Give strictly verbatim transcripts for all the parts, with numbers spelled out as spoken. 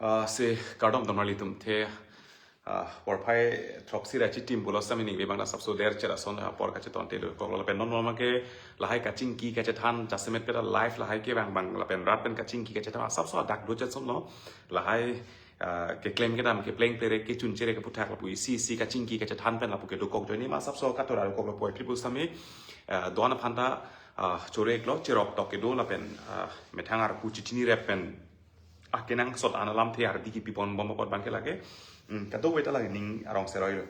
Ah, si kardom tonmarli atum the, ah, porphai throksi ra chitim pulo sami ning bang asapso der chera son, ah, apor kachetonte dokoklo lapen non mama ke lahai kachingki kachethan jasemet pera live lahai kevang abang lapen rat pen kachingki kachethan asapso adak do chet somlo lahai, ah, keklem kedam kepleng plere kechun chere keputhak lapu isi isi kachingki kachethan pen lapu kedokok ajoine ma asapso katora dokoklo poi tripu sami, ah, do-an aphanta, ah, chorek lo cherok tok kedo lapen, ah, methang arpu chichini rep pen akenangsot an alamthe ardi kipipon bom apot abang ke lake, hmm, kadokave ta lake ning arong seroi lo.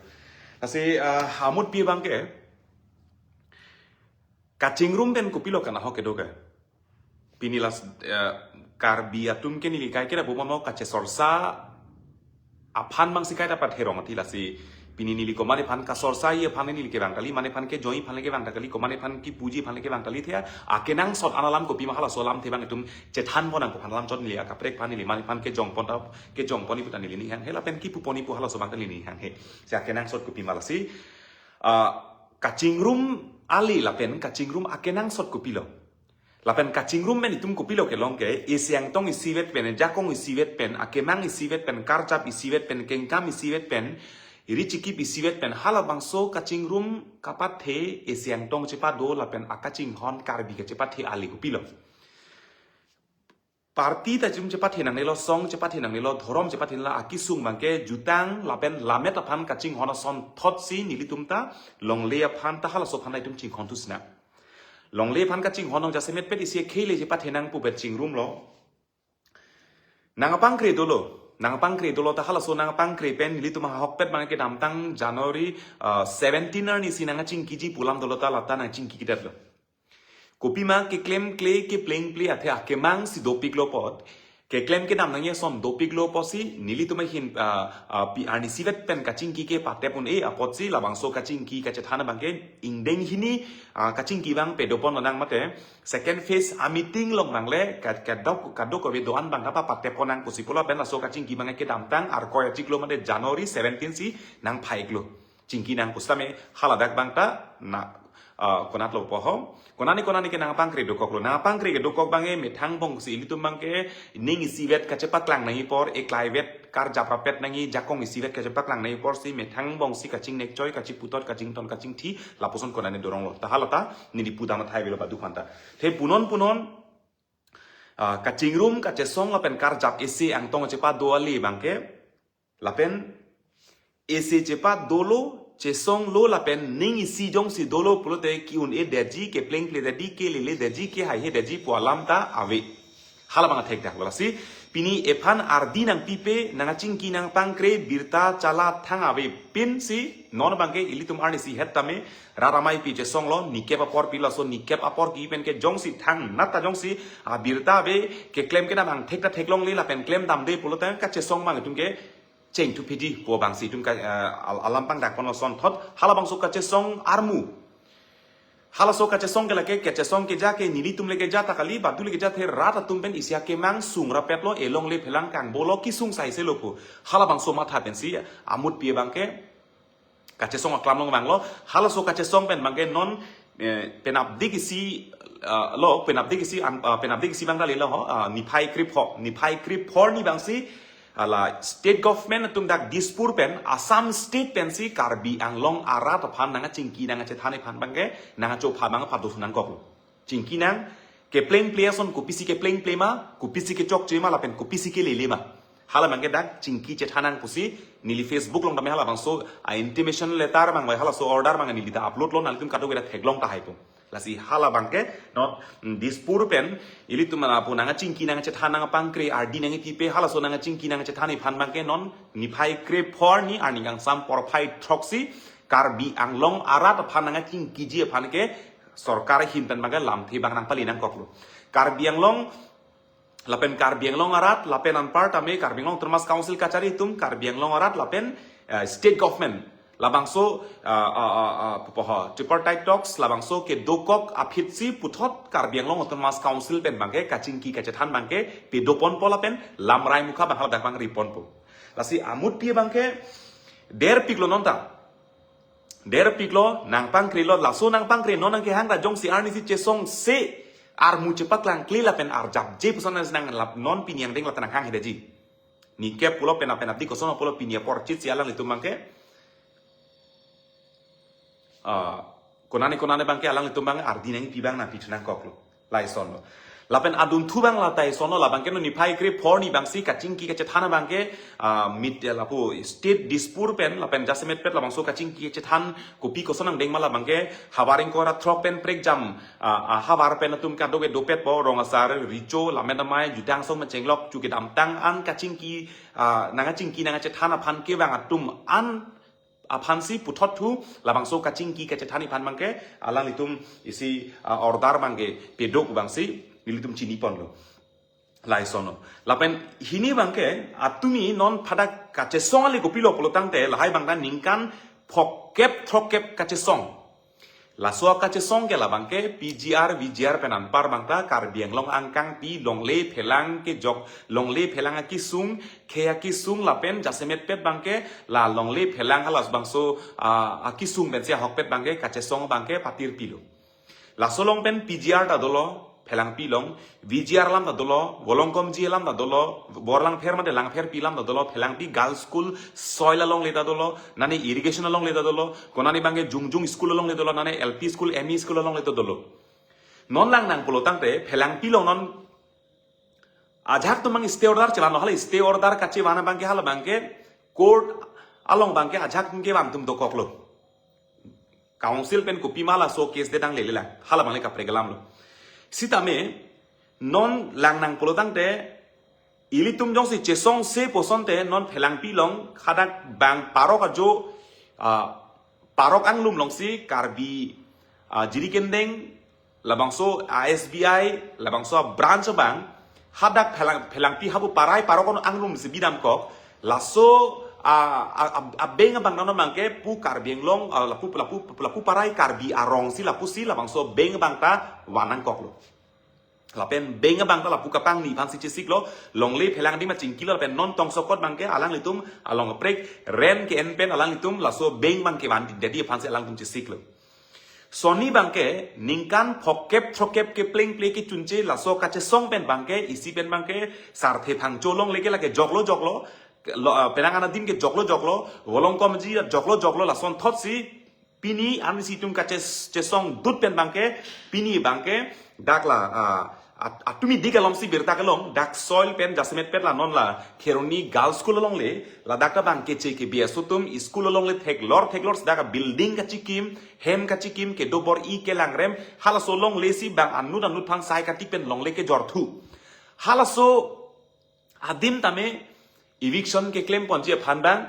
Lasi, ah, amutpi abang ke kachingrum pen kopilo kanahok kedo ke. Pini las, eh, Karbi atum ke neli kai kera bumono kachesorsa aphan abang si kaita patherong ati lasi pini neli komane aphan kasorsa-i aphan neli kevang kali, mane aphan kejoi aphan le kevang ta kali, komane aphan kipuji aphan le kevang kali the, akenangsot an alam kopima halaso alamthe abang itum chethan pon nangkok aphan alam chot neli akaprek aphan neli mane aphan kejong pon ta kejong pon-i pu ta neli ning hanghe lapen kipu pon-i pu halaso abang ta neli ning hanghe. Si akenangsot kopima lasi, ah, kachingrum ale lapen kachingrum akenangsot kopilo. Lapen kachingrum pen itum kopilo kelong ke, isi angtong isivet pen, jakong isivet pen, akemang isivet pen, karjap isivet pen, kengkam isivet pen, iri chikip isivet pen, halabangso kachingrum kapathe isi angtong chepado lapen akachinghon Karbi kachepathe ale kopilo. Party ta chum chepathe nangnelo, song chepathe nangnelo, dhorom chepathe nangnelo, akesung abang ke jutang lapen lammet aphan kachinghon asonthot si nelitum ta longle aphan ta halaso aphan ta itum chinghon thusina. Longle aphan kachinghon nong jasemet pet isi khele chepathe nang pu bet chingrumlo. Nangpangkre dolo, nangpangkre dolo ta halaso nangpangkre pen nelitum ahokpet abang kedamtang January, ah, seventeen arni si nangchingkiji pu alam dolo ta lata nangchingki kedetlo. Kopima keklemkle keplengple athe akemang si dopiklo apot, keklem kedam nangji ason dopiklo apotsi nelitum ahin, ah, ah, pi arni isivet pen kachingki ke patep un-e apotsi labangso kachingki kachethan abang ke ingdeng hini, ah, kachingki abang pedopon nang mate second phase a meeting along nangle ka-, kadok kadokave do-an abang kapa patep pon nang pusi pulo pen laso kachingki abang kedamtang Arkoi achiklo mate January seventeen si nangphaiklo. Chingki nang pusitame haladak abang ta na, ah, konatlo pupo ho. Konane konane ke nangpangkre dokoklo. Nangpangkre kedokok abang e methang angbong si ilitum abang ke ning isivet kachepaklang nangji apor, eklaivet karjap rapet nangji, jakong isivet kachepaklang nangji apor si methang angbong si kachingnek choi, kachiputot, kachington, kachingthi, lapuson konane doronglo. Ta halata neli pudam athai avelo badu aphanta. The punon punon, ah, kachingrum kachesong lapen karjap isi angtong chepado ale abang ke, lapen isi chepadolo, chesonglo lapen ning isi jongsi dolo pulote ke-un-e detji, keplengple detji, kelele detji, kehaihe detji pu alam ta ave. Hala abang athekdak lo lasi pini ephan ardi nangpipe nangchingki nangpangkre birta chala thang avepin si non abang ke ilitum arni isihet tame rat amei pi chesonglo, nikep apor pilo, laso nikep apor kipi pen ke jongsi thangnat ta jongsi abirta ave, keklem kedam angthek ta theklongle lapen klemdamde pulote kachesong abang itum ke chengthu phidi pu abang si itum ka, eh, al-, alam pangdak pon asonthot, halabangso kachesong armu. Halaso kachesong ke lake, kachesong keja ke nelitum le keja ta kali, badu le keja the rat atum pen isi akemang sung rapetlo, elongle phelang kangbolo, kesung saiselo pu. Halabangso matha pensi amutpi abang ke kachesong aklam along vanglo, halaso kachesong pen abang ke non, eh, penapdik isi, ah, lo, penapdik isi an-, ah, penapdik isi abang kali lo ho, ah, niphai krepho, niphai krepho arni abang si, hala state government atum dak Dispur pen, Assam state pensi Karbi Anglong arat aphan nangchingki nangchethan aphan abang ke, nangchopha abang aphan dos nangkoklo. Chingki nang, keplengple ason kopisi keplengple ma, kopisi kechokche ma, lapen kopisi kelele ma. Hala abang ke dak chingki chethan nang pusi, neli Facebook along tame halabangso, a intimation letter abang bai halaso order abang neli ta upload lo, nanglitum kadokave ta theklong tahai pu. Lasi hala abang ke, non, mm, Dispur pen, ilitum lapu nangchingki nangchethan nangpangkre, ardi nangpipe, halaso nangchingki nangchethan aphan abang ke, non, niphai krepho arni arni kangsam porphai throksi, Karbi Anglong arat aphan nangchingkiji aphan ke, sorkar ahin pen abang ke lamthe abang nangpali nangkoklo. Karbi Anglong, lapen Karbi Anglong arat, lapen anpar tame Karbi Anglong Autonomous Council kachari atum, Karbi Anglong arat, lapen, eh, state government. Labangso, ah, ah, ah, ah, pupo ho, tripartite talks, labangso kedokok aphi si puthot Karbi Anglong Autonomous Council pen abang ke, kachingki kachethan abang ke, pedoponpo lapen, lamrai mukha abang haladak abang riponpo. Lasi amutpi abang ke, derpiklo non ta. Derpiklo, nangpangkrelo, laso nangpangkre non nangkehang ra jongsi arni si chesongse, armu chepaklangkle lapen arjapje puson nang lap non pini angdeng lata nanghanghe detji. Nikep pulo pen apen adi koson pulo pini apor chit si alanglitum abangke, ah, konane konane abangke alanglitum abang ardi nangpi abang nangpi thu nangkoklo. Laisonlo. Lapen adunthu abang la ta isonlo, labangke non niphai kre-pho arni abangsi kachingki kachethan abangke, ah, mit, eh, lapu State Dispur pen, lapen jasemet pet labangso kachingki kachethan kopi koson angdeng ma labangke, havar ingkoi ra throk pen prekjam, ah, ah, havar pen atum kadokave dopetpo, rong asar, recho, lammet amei, jutang song machenglok, chu kedamtang an kachingki, ah, nangkachingki nangkachethan aphan kevang atum an aphansi puthot thu labangso kachingki kachethan aphan abangke alanglitum isi, ah, order abangke pedok abangsi nelitum chiniponlo. Laisonlo. Lapen hini abangke atumi non phadak kachesong ale kopilo pulo tangte lahai abangta ningkan phokep throkkep kachesong. Laso kachesong ke labangke P G R, V G R pen anpar abangta Karbi Anglong angkangpi longle phelang kejok, longle phelang akisung, khei akisung lapen jasemet pet abangke la longle phelang halas bangso, ah, akisung pensi ahokpet abangke kachesong abangke patirpilo. Laso along pen P G R ta dolo, phelangpi along, V G R alam ta dolo, Volongkomji alam ta dolo, Borlangpher mate Langpherpi alam ta dolo, phelangpi Girls School, soil alongle ta dolo, nane irrigation alongle ta dolo, konane abangke Jungjung School alongle dolo, nane L P School, M E School alongle ta dolo. Non lang nang pulo tangte, phelangpi along non ajahak atum abang stay order chelang lo, hala stay order kachevan abangke hala abangke court along abangke ajahak atum kevan atum dokoklo. Council pen kopima laso case de dang lele lang. Hala abang le kaprek alamlo. Sitame non lang nang pulo tangte ilitum jongsi chesongse pu asonte non phelangpi along hadak bang parok ajo, ah, parok anglum alongsi Karbi, ah, Jirikindeng labangso A S B I, labangso branch abang, hadak phelang, phelangpi hapu parai parok anglumsi bidamkok, laso, ah, ah, ah, ah, bank abang nano abangke pu Karbi Anglong, ah, lapu, lapu, lapu parai Karbi arongsi lapusi labangso bank abangta van nangkoklo. Lapen bank abangta lapu kapangni aphansi chesiklo, longle phelang adim achingkilo lapen non tongsokot abangke alanglitum along kaprek rent ke-en pen alanglitum laso bank abangke vandedetji aphansi alanglitum chesiklo. Sonni abangke ningkan phokep throkkep kepleng ple kechunche laso kachesong pen abangke isi pen abangke Sarthe Phangcho alongle ke lake joklo joklo, lo, ah, penang an adim ke joklo joklo, Volongkomji joklo joklo, lasonthotsi pini arnisi atum kache, chesongdut pen abangke, pini abangke dak la, ah, at-, atumi dik alomsi birta kelong, dak soil pen jasemet pet la non la Kheroni Girls School alongle, ladak ta abangke che ke B S atum school alongle theklor theklor, dak building kachikim, hem kachikim, kedo bor-i kelangrem, halaso alonglesi bang anut anut aphan sai katik pen longle kejorthu. Halaso adim tame eviction keklemponji aphan abang,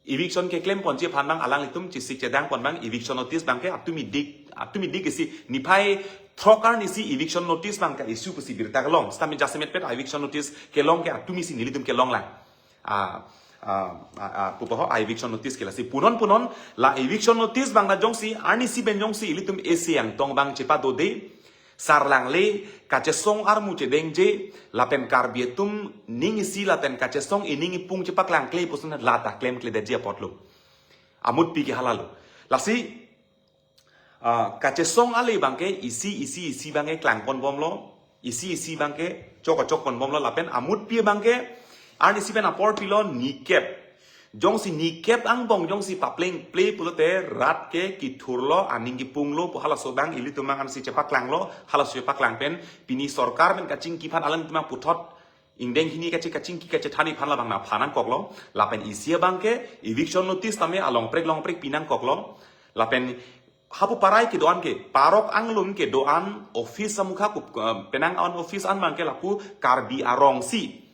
eviction keklemponji aphan abang alanglitum chesik chedangpon abang eviction notice abangke atumi dik, atumi dik isi niphai throk arnisi eviction notice abang ka-issue pusi birta kelong. Sitame jasemet pet eviction notice kelong ke atumisi nelitum kelong lang. Ah, ah, ah, ah, pupo ho, eviction notice ke lasi punon punon la eviction notice abang la jongsi arnisi pen jongsi ilitum isi angtong abang chepadode, sarlangle, kachesong armu chedengje, lapen Karbi atum ning isi lapen kachesong ining ipung chepaklangkle puson lata klemkledetji apotlo. Amutpi ke halalo. Lasi, ah, kachesong ale abangke isi isi isi abangke klangponbomlo, isi isi abangke chok chokponbomlo, lapen amutpi abangke arnisi pen apor pilo nikep. Jongsi nikep angbong jongsi papleng ple pulote rat ke kithurlo, aning kipunglo pu halaso abang ilitum abang ansi chepaklanglo, halaso chepaklang pen pini sorkar pen kachingki aphan alanglitum abang puthot ingdeng hini kache kachingki kachethan aphan labang nangphan nangkoklo, lapen isi abangke eviction notice tame along prek long prek pi nangkoklo, lapen hapu parai kedo-an ke, parok anglum kedo-an office amukha pu, eh, penang an office an abangke lapu Karbi arongsi.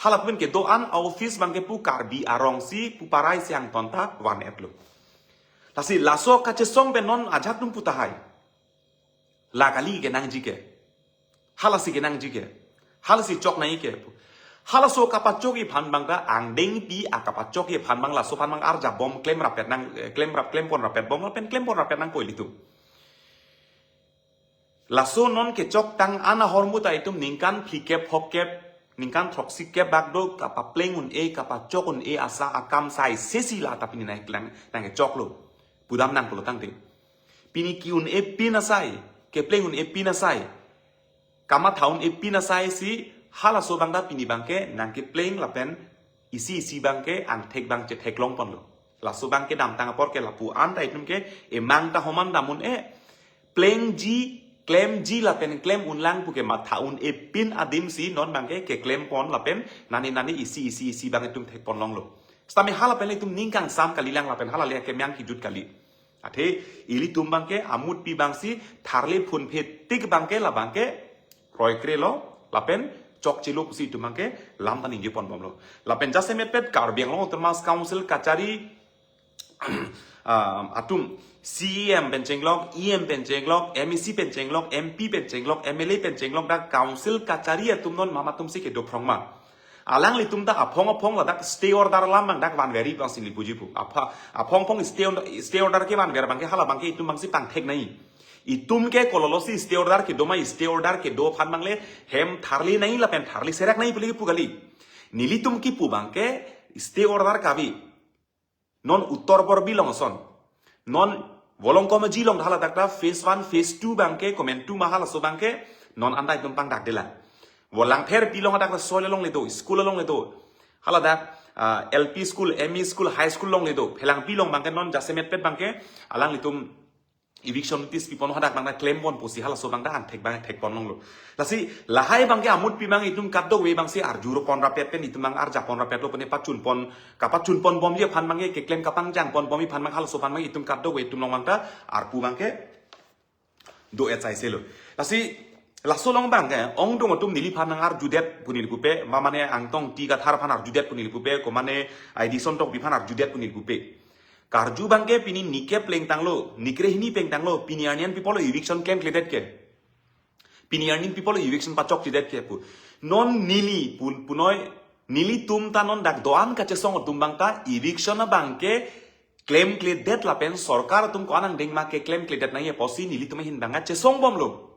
Halapu pen kedo-an office abangke pu Karbi arongsi pu parai si angton ta van-etlo. Lasi laso kachesong pen non ajahak atum pu tahai. La kali kenangji ke. Halasi kenangji ke. Halasi choknangji ke. Halaso kapachokji aphan abangta angdengpi akapachokji aphan abang laso aphan abang arjabom klemrapet nang, eh, klemrap, klemponrapetbom lapen klemponrapet nangpo ilitum. Laso non kechoktang an ahormu ta itum ningkan phlikep phokep, ningkan throksikep bak do kapapleng un-e kapachok un-e asa akam sai sesi lata pini nang, nang, nangkechoklo. Pudam nang pulo tangte. Pini ki-un-e pin asai, kepleng un-e pin asai, kamatha un-e pin asai si halaso abangta pini abangke nangkepleng lapen isi isi abangke angthek abang chetheklong ponlo. Laso abangke damtang apor ke lapu-an ta itum ke emang ta homan dam un-e. Plengji, klemji lapen klem unlang pu kematha un-e pin adim si non abangke keklem pon lapen nani nani isi isi isi abang itum thek ponlonglo. Sitame hala pen itum ning kangsam kalilang lapen hala le kemyang kijut kali. Athe ilitum abangke amutpi abang si tharle phunphe tik abangke la abangke kroikrelo lapen chokchelo pusi itum abangke lam ta ningje pon bomlo. Lapen jasemetpet Karbi Anglong Autonomous Council kachari, ah, atum C E M pen chenglok, E M pen chenglok, M A C pen chenglok, M P pen chenglok, M L A pen chenglok, dak council kachari atum non mama atum si kedo phrong ma. Alanglitum ta aphong aphong ladak stay order alam abang dak vanver-i abang si neli puji pu. Apha, aphong aphong stay order, stay order kevanver abangke hala abangke itum abang si pangthek nai. Itum ke kololo si stay order kedo ma, stay order kedo aphan abang le hem tharle nai lapen tharle serak nai pu le kipu kali. Nelitum kipu abangke stay order kave. Non Uttar Borbil along ason. Non Volongkom Aji along hala dak ta phase one, phase two abangke, komantu ma halaso abangke, non anta itum pangdakdelang. Volangpherpi along dak ta soil along le do, school along le do. Hala dak, ah, L P school, M E school, high school along le do. Phelangpi along abangke non jasemetpet abangke, alanglitum eviction notice pipon hadak abang ta klem pon pusi halaso abang ta angthek abang thek ponlonglo. Lasi lahai abangke amutpi abang itum kadokave abang si arju ro pon rapet pen itum abang arja pon rapetlo pen pachun pon kapachun pon bomji aphan abangke keklem kapangjang pon bomji aphan abang halaso aphan abang itum kadokave itum along abang ta arpu abangke do-et saiselo. Lasi laso along abangke ongdung atum neliphan nang arjudet pu neli pupe, ma mane Angtong Ingti Kathar aphan arjudet pu neli pupe, ko mane I D Son Tokbi aphan arjudet pu neli pupe. Karju abangke pini nikep plengtanglo, nikrehini plengtanglo, pini arni an pi apotlo eviction klemkledet ke. Pini arni an pi apotlo eviction pachokchedet ke pu. Non neli pun punoi nelitum ta non dak do-an kachesong atum abang ta eviction abangke klemkledet lapen sorkar atum ko-an angdeng ma keklemkledet nangji apotsi nelitum ahin abang chesong bomlo.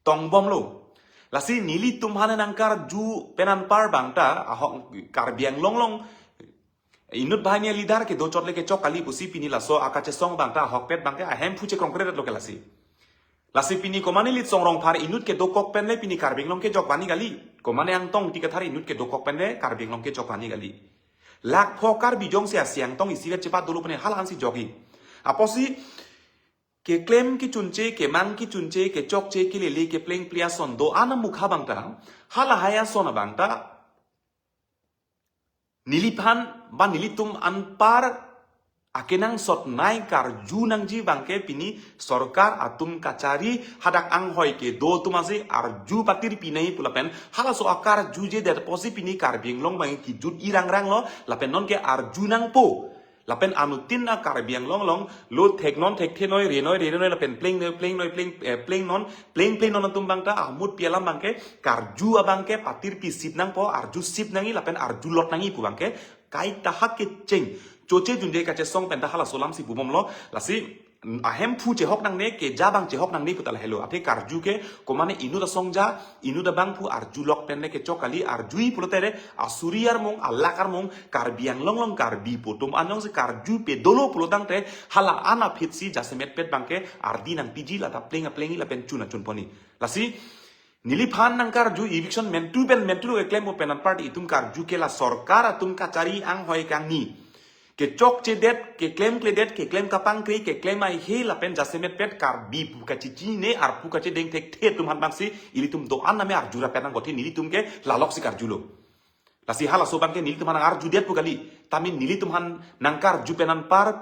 Tong bomlo. Lasi nelitum aphan nang karju pen anpar abang ta ahok Karbi Anglong along inut banghini a-leader kedo chot le kechok kali pusi pini laso akachesong abang ta ahokpet abangke ahemphu chekrongkredetlo ke lasi. Lasi pini ko mane Litsong Rongphar inut kedokok pen le pini Karbi Anglong kejok vani kali. Ko mane Angtong Ingti Kathar inut kedokok pen le Karbi Anglong kejok vani kali. Lakh pho Karbi jongsi asi angtong isivet chepat dolo pen hala ansi jokji. Apotsi keklem kechunche, kemang kechunche, kechokche, kelele, keplengple ason do-an amukha abang ta, halahai ason abang ta neliphan ba nelitum anpar akenangsot nai karju nangji abangke pini sorkar atum kachari hadak anghoi kedo atum asi arju patirpi nai pu lapen halaso akarjujedet apotsi pini Karbi Anglong abang kijut irang ranglo lapen non ke arju nangpo. Lapen anuttin a Karbi Anglong along lo thek non thekthe noi, re noi re noi lapen pleng noi pleng noi pleng, eh, pleng non plengple non atum abang ta amutpi alam abangke karju abangke patirpi sip nangpo, arju sip nangji lapen arjulot nangji pu abangke kaita hak kecheng choche junje kachesong pen ta halaso alam si pu bomlo. Lasi ahemphu chehok nangne, keja abang chehok nangne pu ta lahelo. Athe karju ke ko mane inut asongja, inut abangphu arjulok pen le kechok kali, arjuji pulote re asuri armung, alak armung, Karbi Anglong along Karbi pu atum an jongsi karju pe dolo pulotangte hala an aphi si jasemetpet abangke ardi nangpiji, lata pleng aplengji lapen chun achun ponji. Lasi neliphan nang karju eviction mentu pen mentu lo keklem pen anpar itum karju ke la sorkar atum kachari anghoi kangni kechokchedet, keklemkledet, keklem kapangkre, keklem aihe lapen jasemetpet Karbi pu kachechine arpu kachedeng thekthe atum aphan abang si ilitum do-an name arju rapet nang kothe, nelitum ke lalok si karjulo. Lasi halaso abangke nelitum aphan nang arjudet pu kali. Tame nelitum aphan nang karju pen anpar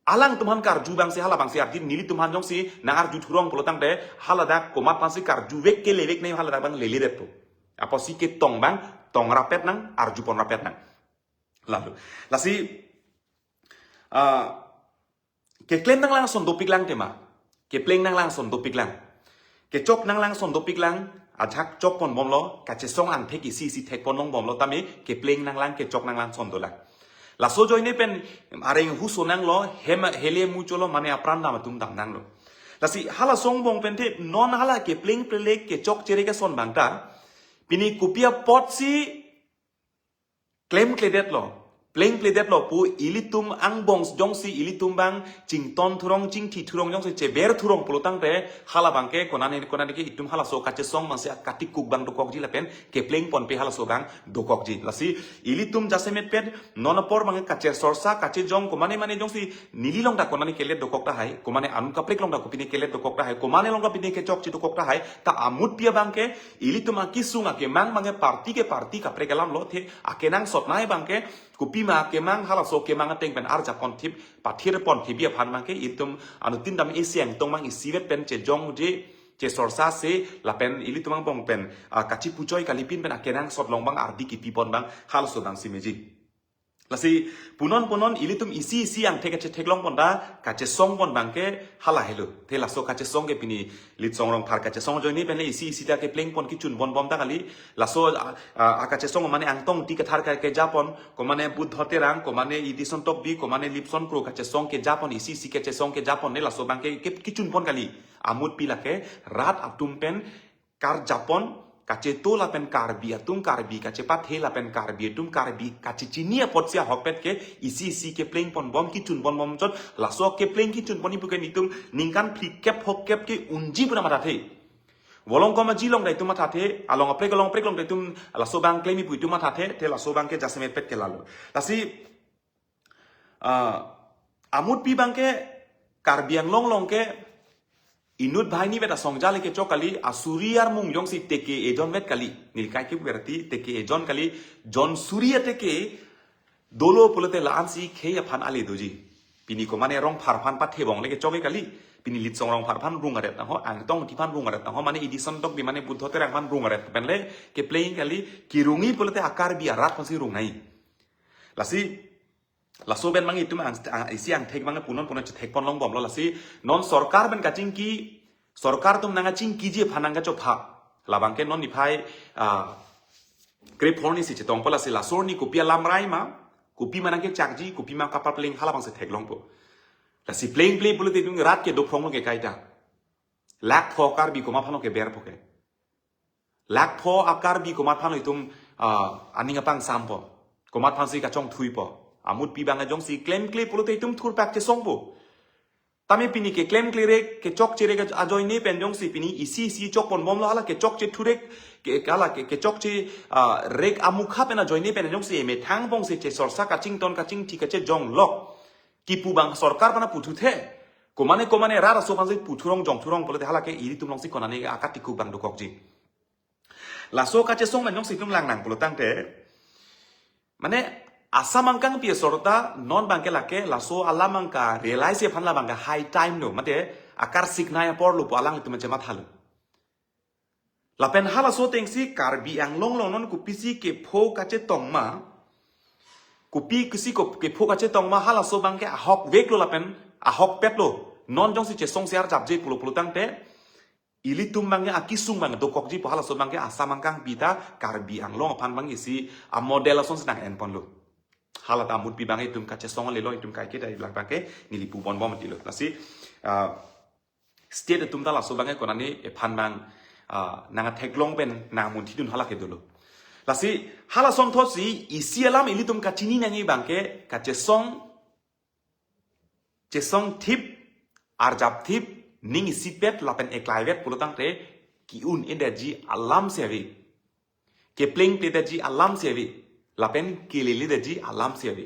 alangtum aphan karju abang si hala abang si ardi, nelitum aphan jongsi nang arju thurong pulotangte hala dak komat aphan si karjuvek kelevek nai, hala dak abang leledetpo. Apotsi ketong abang tong rapet nang, arju pon rapet nang. Lalu, lasi, ah, keklem nanglang ason dopiklang tema. Kepleng nanglang ason dopiklang. Kechok nanglang ason dopiklang, ajak chok pon bomlo, kachesong angthek isi isi thek ponlong bomlo tame, kepleng nanglang, kechok nanglang ason dolang. Laso ajoine pen areng huso nanglo, hem hele mucholo mane apran dam atum dam nanglo. Lasi halaso angbong pen te non hala kepleng plelek kechokche re ke ason abang ta pini kopi apotsi klemkledetlo. plengpledetlo pu ilitum angbong jongsi ilitum bang chington thurong chingthi thurong jongsi cheber thurong pulotangte hala bangke konane konane ke itum halaso kachesong bangsi akatikuk bang dokokji lapen kepleng ponpe halaso bang dokokji. Lasi ilitum jasemet pen non apor bangke kachesorsa kachejong komane mane jongsi neli along ta konane kelet dokok tahai, komane anut kaprek along ta kopine kelet dokok tahai, komane along ta pine kechokche dokok tahai, ta amutpi abangke ilitum akisung akemang bangke party ke party kaprek alamlo, the akenangsot nai bangke kopima kemang halaso kemang ateng pen arjap ponthip pathir ponthip aphan bangke ilitum anuttin dam isi angtong mang isivet pen chejongje chesorsase lapen ilitum angbong pen, ah, kachipuchoi kalipin pen akenangsot along bang ardi kipi pon bang halaso bangsi meji. Lasi punon punon ilitum isi isi angthek kachetheklong pon ta kachesong pon bangke hala helo. The laso kachesong ke pini Litsong Rongphar kachesong ajoine pen le isi isi ta kepleng pon kichun pon bom ta kali. Laso, ah, ah, akachesong mane Angtong Ingti Kathar ke, keja pon, komane Buddho Terang, komane Edison Tokbi, komane Lipson Kro kachesong keja pon, isi isi kachesong keja pon ne laso bangke ke kichun pon kali. Amutpi lake rat atum pen karjap pon, kacheto lapen Karbi atum Karbi kachepathe lapen Karbi atum Karbi kachechini apotsi ahokpet ke isi isi kepleng pon bom kichun pon bom chot, laso kepleng kichun pon ipu ke nitum ningkan phlikep hokkep ke unji pura mathathe. Volong komaji along ta itum mathathe, along aprek along aprek along ta itum laso bang klem ipu itum mathathe, the laso bangke jasemet pet ke lalo. Lasi, ah, amutpi bangke Karbi Anglong along ke inut banghini vet asong jale kechok kali, asuri armung jongsi teke ejon vet kali. Neli kaike berti teke ejon kali, jon suri ateke dolo pulote la-ansi khei aphan ale doji. Pini komane Rongphar aphan pathe bong le kechok kali. Pini Litsong Rongphar aphan rung aret nangho, Angtong Ingti aphan rung aret nangho, mane Edison Tokbi mane Buddho Terang aphan rung aret pen le kepleng kali, kirungi pulote a-Karbi arat aphansi rung nai. Lasi laso pen mang itum ang, ang, isi angthek mang punon punon chethek pon long bomlo. Lasi non sorkar pen kachingki, sorkar atum nangkachingkiji aphan nangkachopha. Labangke non niphai, ah, krephor arni si chetong po, lasi laso arni kopi alam rai ma, kopima nangkechakji, kopima kapapleng hala bangsi theklong po. Lasi plengple pulote itum rat kedo phrong lo ke kaita. Lakh pho Karbi komat aphan lo keber po ke. Lakh pho a-Karbi komat aphan lo itum, ah, aning apangsam po. Komat aphansi kachongthui po. Amutpi bang jongsi klemkle pulote itum thurpak chesong po. Tame pini keklemklerek, kechokcherek ajoine pen jongsi pini isi isi chok pon bomlo, hala kechokche thurek, ke, hala ke, kechokche, ah, rek amukha pen ajoine pen jongsi emethang bongsi chesorsa kachington kachingthi kachejong lok kipu bang sorkar aphan puthuthe. Komane komane rat aso aphansi puthurong jongthurong pulote hala ke ilitum alongsi konane akatikuk bang dokokji. Laso kachesong pen jongsi itum lang nang pulotangte, mane asam angkangpi asor ta non bangke lake laso alam angka realize aphan la bangke high time lo, mate akar siknai apor lo pu alanglitum chematha lo. Lapen halaso atengsi Karbi Anglong along non kopisi kepho kachetong ma, kopi kisi ko kepho kachetong ma, halaso bangke ahokvek lo lapen ahokpet lo. Non jongsi chesongsi arjapje pulo pulotangte, ilitum bangke akisung bang dokokji po, halaso bangke asam angkangpi ta Karbi Anglong aphan bang isi amodel asonsi nang-en ponlo. Hala ta amutpi bang itum kachesong lelo, itum kaiketa iblak bangke neli pu pon bom tilo. Lasi, ah, state atum ta laso bangke konane ephan bang, ah, nangtheklong pen nangmunthidun hala ke dolo. Lasi hala asonthotsi isi alam ilitum kachini nangji bangke kachesong, chesongthip, arjapthip, ning isipet lapen eklaivet pulotangte ki-un-edetji alamsi ave. Keplengpledetji alamsi ave. Lapen keleledetji alamsi ave.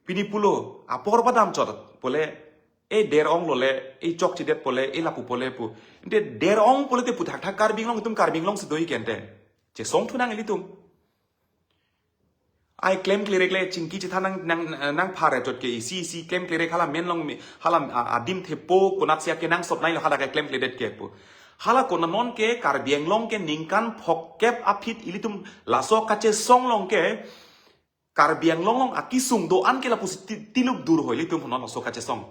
Pini pulo apor padam chot pule, e der-ong lole, e chokchedet pule, e lapu pule pu. Ante der-ong pulote pu thakthak Karbi Anglong, itum Karbi Anglong si do-ik ente. Chesongthu nang ilitum. Ai klemklerek le chingki chethan nang, nang, nangphar chot ke isi isi klemklerek hala men along me, hala, ah, adim thepo konatsi akenangsot nai lo hala ke klemkledet ke pu. Hala kona non ke Karbi Anglong ke ningkan phokep aphi ilitum laso kachesong along ke Karbi Anglong along akisung do-an ke lapusi ti-, tiluk dur hoi ilitum non laso kachesong.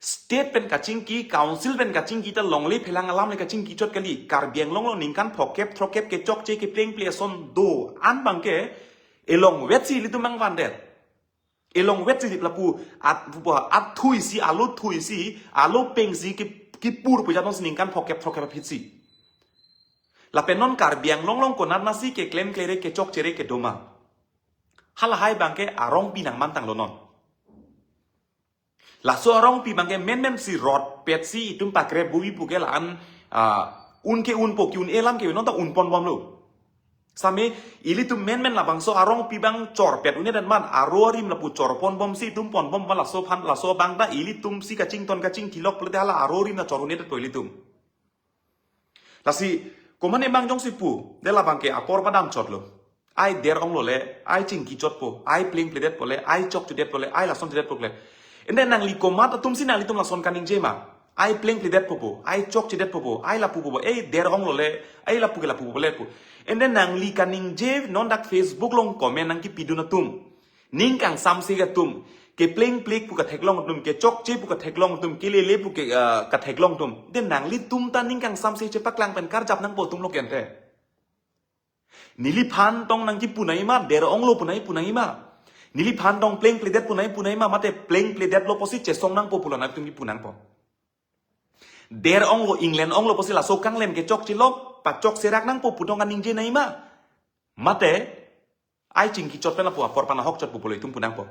State pen kachingki, council pen kachingki ta longle phelang alam le kachingki chot kali. Karbi Anglong along ningkan phokep throkkep kechokche keplengple ason do-an bangke elongvetsi ilitum bang vandet. Elongvetsi lapu at, athu isi, alo thu isi, alo pengsi ki, kipur pu jatong si ningkan phokep throkkep aphisi. Lapen non Karbi Anglong along konat nasi keklemklerek kechokcherek kedo ma. Halahai abangke arongpi nangmantanglo non. Laso arongpi abangke menmen si rotpet si itum pakre buvi puke la-an, ah, un ke unpo, ki-un-e alam ke non ta unponbomlo. Same ilitum menmen labangso arongpi abang chorpet un-e dan man aro arim lapu chorponbom si itum ponbom abang laso aphan, laso abang ta ilitum si kachington kachingthilok pulote hala aro arim ta chor un-edetpo ilitum. Lasi, komane abang jongsi pu, de labangke apor padamchotlo. Ai der-onglo le, ai chingkichotpo, ai plengpledetpo le, ai chokchedetpo le, ai lason chedetpo le. Ende nangli komat atum si nanglitum lason kaningje ma. Ai plengpledetpo po, ai chokchedetpo po, ai lapu po po, ei der-onglo le, ai lapu ke lapu po le pu. Ende nangli kaningje non dak Facebook along comment nangkepidun atum. Ning kangsamse atum, keplengplek pu katheklong atum, kechokche pu katheklong atum, kelele pu ke, ah, katheklong atum. De nanglitum ta ning kangsamse chepaklang pen karjap nangpo atumlo kente. Neliphan tong nangkipu nangji ma, der-onglo pu nangji pu nangji ma. Neliphan tong plengpledet pu nangji pu nangji ma, mate plengpledetlo pusi chesong nangpo pulo nangtum kipu nangpo. Der-onglo, England onglo pusi laso kanglem kechokchelo, pachokserak nangpo pu tong kaningje nangji ma. Mate, ai chingkichot pen lapu apor aphan ahokchotpo pulo itum pu nangpo.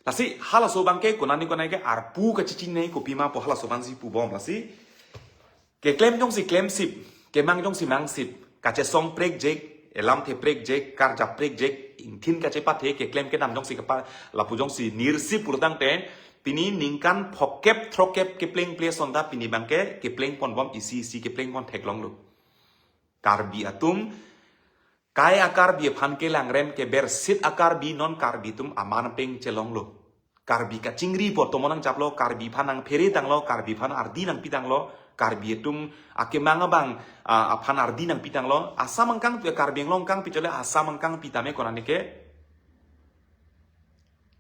Lasi halaso abangke konane konane ke arpu kachechinine kopima pu halaso abangsi pubom lasi. Keklem jongsi klemsip, kemang jongsi mangsip, kachesong prekjek, elamthe prekjek, karjap prekjek, ingthin kachepathe, keklem kedam jongsi kepa, lapu jongsi nirsip pulotangte, pini ningkan phokep throkep keplengple asonta pini abangke keplengponbom isi isi keplengpon theklonglo. Karbi atum, kai a-Karbi aphan kelangrem kebersit a-Karbi non Karbi atum aman peng chelonglo. Karbi kachingripo atum nangchaplo, Karbi aphan nangpheretanglo, Karbi aphan ardi nangpitanglo, Karbi atum akemang abang, ah, aphan ardi nangpitanglo. Assam angkang tu Karbi Anglong angkang pichole Assam angkang pitame konane ke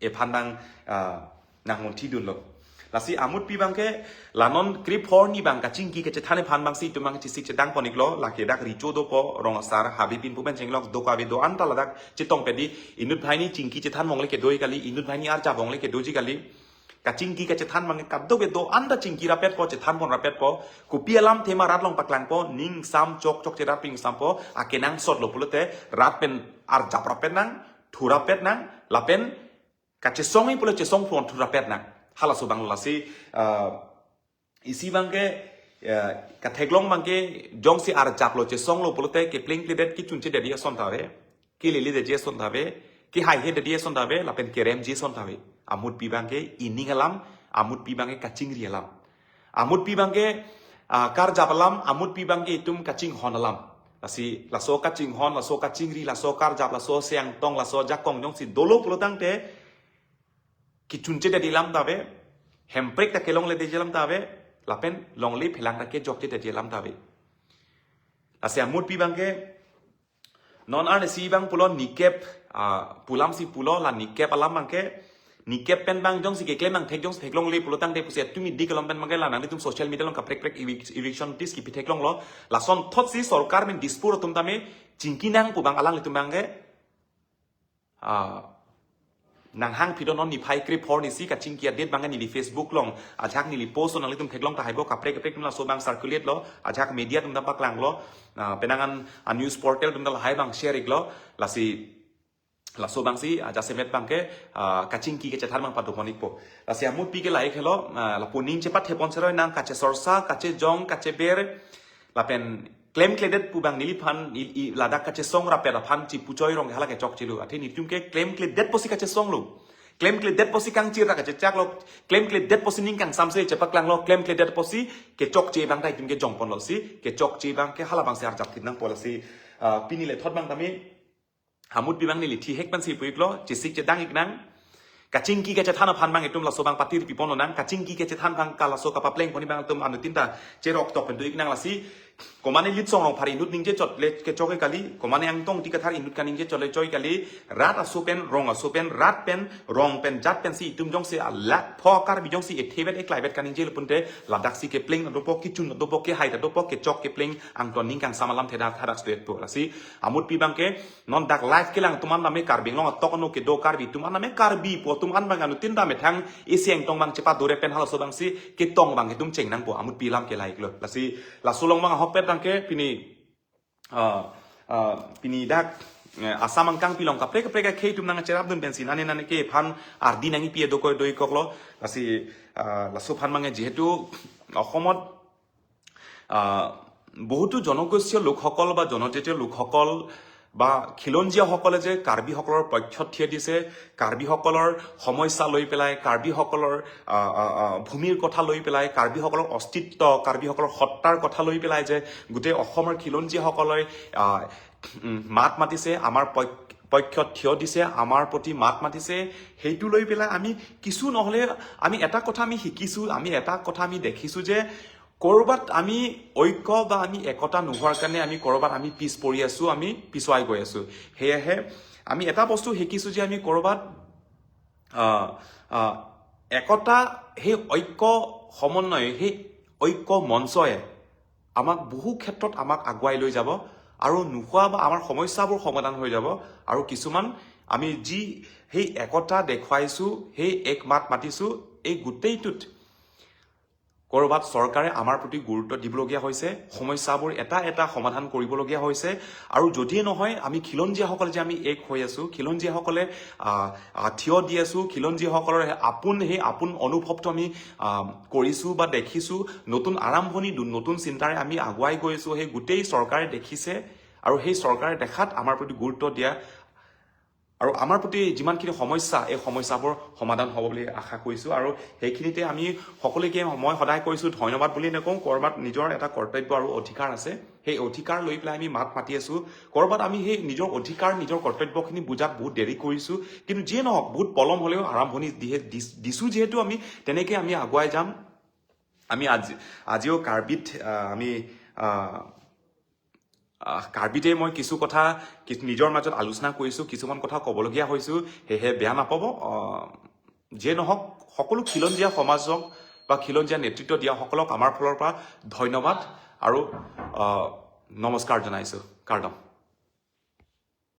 ephan nang, ah, nangmunthidunlo. Lasi amutpi abangke la non krip hor ni abang kachingki kachethan ephan abangsi itum abang chesik chedang pon-iklo, lake dak recho dopo, rong asar, habe pinpo pen chenglok, do kave do-an ta ladak chetong pedi, inut banghini chingki chethan mongle kedo-i kali, inut banghini arjap mongle kedoji kali. Kachingki kachethan abang kadokave do-an ta chingki rapetpo, chethan pon rapetpo, kopi alamthe ma rat along paklangpo, ning sam chokchok cherat pi ning sampo, akenangsotlo pulote, rat pen arjap rapet nang, thu rapet nang, lapen kachesong-i pulo chesong pon thu rapet nang. Halaso abang lasi, ah, isi abangke, ah, katheklong abangke jongsi arjaplo chesonglo pulote keplengpledet kechunchedetji ason ta ave, keleledetji ason ta ave, kehaihedetji ason ta ave, lapen keremji ason ta ave. Amutpi abangke ining alam, amutpi abangke kachingri alam. Amutpi abangke, ah, karjap alam, amutpi abangke itum kachinghon alam. Lasi, laso kachinghon, laso kachingri, laso karjap, laso siangtong, laso jakong jongsi dolo pulotangte, kechunchedetji alam ta ave, hemprek ta kelongledetji alam ta ave, lapen longle phelang ta kejokchedetji alam ta ave. Lasi amutpi abangke, non arnisi abang pulo nikep, ah, pu alamsi pulo la nikep alam abangke, nikep pen abang jongsi keklem nangthek jongsi theklongle pulotangte pusi atumi dik along pen abangke la nanglitum social media along kaprek prek evic-, eviction notice kipi theklonglo, lasonthotsi sorkar pen Dispur atum tame chingki nang pu abang alanglitum abangke, ah, nanghangphi do non niphai krip hor nisi kachingki a-date abangke neli Facebook along, ajahak neli post along nanglitum theklong tahai bo kaprek kaprek atum laso abang circulate lo, ajahak media atum ta paklanglo, ah, penang an, ah, news portal atum ta lahai abang share-iklo, lasi laso abangsi, ah, jasemet abangke, ah, kachingki kachethan abang padopon-ikpo. Lasi amutpi ke lahai helo, ah, lapu ning chepathe pon seroi nang kachesorsa, kachejong, kacheber, lapen klemkledet pu abang neliphan, i, i, ladak kachesong rapet aphan chipuchoi rong hala kechokchelo. Athe netum ke klemkledet pusi kachesonglo. Klemkledet pusi kangchir ta kachechaklo. Klemkledet pusi ning kangsamse chepaklanglo. Klemkledet pusi kechokche abang ta itum ke jongponlo si. Kechokche abangke hala abangsi arjap thit nangpo lasi. Ah, pini lethot abang tame amutpi abang neli thihek pensi pu-iklo, chesik chedang-ik nang. Kachingki kachethan aphan abang itum laso abang patir piponlo nang, kachingki kachethan abang ka laso kapaplengpon abang itum anuttin ta cherok tok pen do-ik nang lasi. Komane Litsong Rongphar inut ningjechotle kechok-e kali, komane Angtong Ingti Kathar inut kaningjechotle choi kali, rat aso pen, rong aso pen, rat pen, rong pen, jat pensi itum jongsi alak pho Karbi jongsi ethevet eklaivet kaningjelo pulote, ladaksi kepleng ta dopo, kechun ta dopo, kehai ta dopo, kechok kepleng angton ning kangsam alamthe dak thadak stuet po. Lasi, amutpi abangke, non dak live kelang atum an tame Karbi Anglong atok ano kedo Karbi atum an tame Karbi po atum an abang anuttin tame thang isi angtong abang chepadore pen halaso abangsi ketong abang itum cheng nangpo amutpi alam ke lahai-iklo. Lasi laso along abang ahokpet abangke pini, ah, ah, pini dak A, Assam angkang pilong kaprek kaprek akhei atum nangcherapdun pensi nane nane ke aphan ardi nangpi-e dokok dokoklo. Lasi, ah, laso aphan mange jihetu Assam ot, ah, বহুতো জনগোষ্ঠীয় লোকসকল বা জনজাতীয় লোকসকল বা খিলঞ্জীয়াসকলে যে কাৰ্বিসকলৰ পক্ষত থিয় দিছে, কাৰ্বিসকলৰ সমস্যা লৈ পেলাই, কাৰ্বিসকলৰ, আ, আ, আ, ভূমিৰ কথা লৈ পেলাই, কাৰ্বিসকলৰ অস্তিত্ব, কাৰ্বিসকলৰ সত্তাৰ কথা লৈ পেলাই যে গোটেই অসমৰ খিলঞ্জীয়াসকলে, আ, উম, মাত মাতিছে, আমাৰ পক্ষ-, পক্ষত থিয় দিছে, আমাৰ প্ৰতি মাত মাতিছে, সেইটো লৈ পেলাই আমি কিছু নহ'লে আমি এটা কথা আমি শিকিছো, আমি এটা কথা আমি দেখিছো যে ক'ৰবাত আমি ঐক্য বা আমি একতা নোহোৱাৰ কাৰণে আমি ক'ৰবাত আমি পিছ পৰি আছো, আমি পিছুৱাই গৈ আছো। সেয়েহে আমি এটা বস্তু শিকিছো যে আমি ক'ৰবাত, আহ, আহ, একতা, সেই ঐক্য সমন্বয়, সেই ঐক্য মঞ্চই আমাক বহু ক্ষেত্ৰত আমাক আগুৱাই লৈ যাব আৰু নোহোৱা বা আমাৰ সমস্যাবোৰ সমাধান হৈ যাব। আৰু কিছুমান আমি যি সেই একতা দেখুৱাইছো, সেই এক মাত মাতিছো, এই গোটেইটোত ক'ৰবাত চৰকাৰে আমাৰ প্ৰতি গুৰুত্ব দিবলগীয়া হৈছে, সমস্যাবোৰ এটা এটা সমাধান কৰিবলগীয়া হৈছে। আৰু যদিয়ে নহয়, আমি খিলঞ্জীয়াসকলে যে আমি এক হৈ আছো, খিলঞ্জীয়াসকলে, আহ, আহ, থিয় দি আছো, খিলঞ্জীয়াসকলৰ সেই আপোন, সেই আপোন অনুভৱটো আমি, আহ, কৰিছো বা দেখিছো। নতুন আৰম্ভণি, দু-, নতুন চিন্তাৰে আমি আগুৱাই গৈ আছো। সেই গোটেই চৰকাৰে দেখিছে আৰু সেই চৰকাৰে দেখাত আমাৰ প্ৰতি গুৰুত্ব দিয়া আৰু আমাৰ প্ৰতি যিমানখিনি সমস্যা, এই সমস্যাবোৰ সমাধান হ'ব বুলি আশা কৰিছো। আৰু সেইখিনিতে আমি সকলোকে মই সদায় কৈছো ধন্যবাদ বুলি নকওঁ, ক'ৰবাত নিজৰ এটা কৰ্তব্য আৰু অধিকাৰ আছে। সেই অধিকাৰ লৈ পেলাই আমি মাত মাতি আছো। ক'ৰবাত আমি সেই নিজৰ অধিকাৰ, নিজৰ কৰ্তব্যখিনি বুজাত বহুত দেৰি কৰিছো, কিন্তু যিয়ে নহওক, বহুত পলম হ'লেও আৰম্ভণি দিহে দিছ-, দিছো যিহেতু আমি তেনেকে আমি আগুৱাই যাম। আমি আজি, আজিও কাৰ্বিত, আহ, আমি, আহ, আহ, কাৰ্বিতে মই কিছু কথা কি-, নিজৰ মাজত আলোচনা কৰিছো, কিছুমান কথা ক'বলগীয়া হৈছো, সেয়েহে বেয়া নাপাব। আহ, যিয়ে নহওক, সকলো খিলঞ্জীয়া সমাজক বা খিলঞ্জীয়া নেতৃত্ব দিয়াসকলক আমাৰ ফালৰ পৰা ধন্যবাদ আৰু, আহ, নমস্কাৰ জনাইছো। কাৰ্ডম।